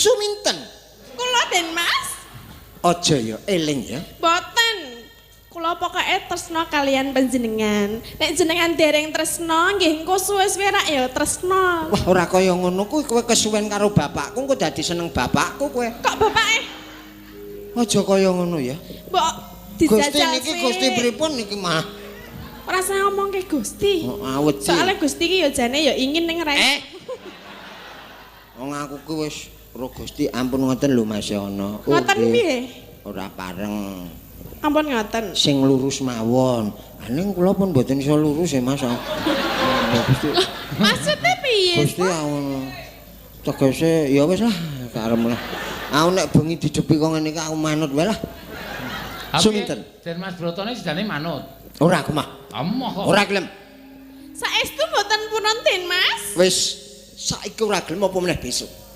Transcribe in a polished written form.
Suminten? Kula, Den Mas. Aja ya, eling ya. Boten. Kula pokoke tresna kalian panjenengan. Nek jenengan dereng tresna nggih engko suwe-suwe rak ya tresna. Wah, ora kaya ngono kuwi, kowe kesuwen karo bapakku engko dadi seneng bapakku kowe. Kok bapake? Aja kaya ngono ya. Mbok Gusti dijajal niki sik. Gusti pripun niki mah? Ora usah ngomongke Gusti. Oh, awet sih. Soale Gusti ki ya jane ya ingin ning ra. Eh. Wong aku ki wis ro Gusti, ampun ngoten lho, Mas Yono. Oh, Ngoten nggih. piye? Ora pareng. Ampun ngoten. Sing lurus mawon. Ning kula pun mboten iso lurus ya, Mas. Oh, Gusti. Maksudnya piye? Gusti aku tegese ya wis lah, karep lah. Aku nek bengi dijepi kok ngene iki aku manut wae lah. Suminten? Den Mas Brotone sidane manut. Ora aku mah. Emoh kok. Ora gelem. Saestu mboten purun, Den Mas. Wis saiki ora gelem, apa meneh besok.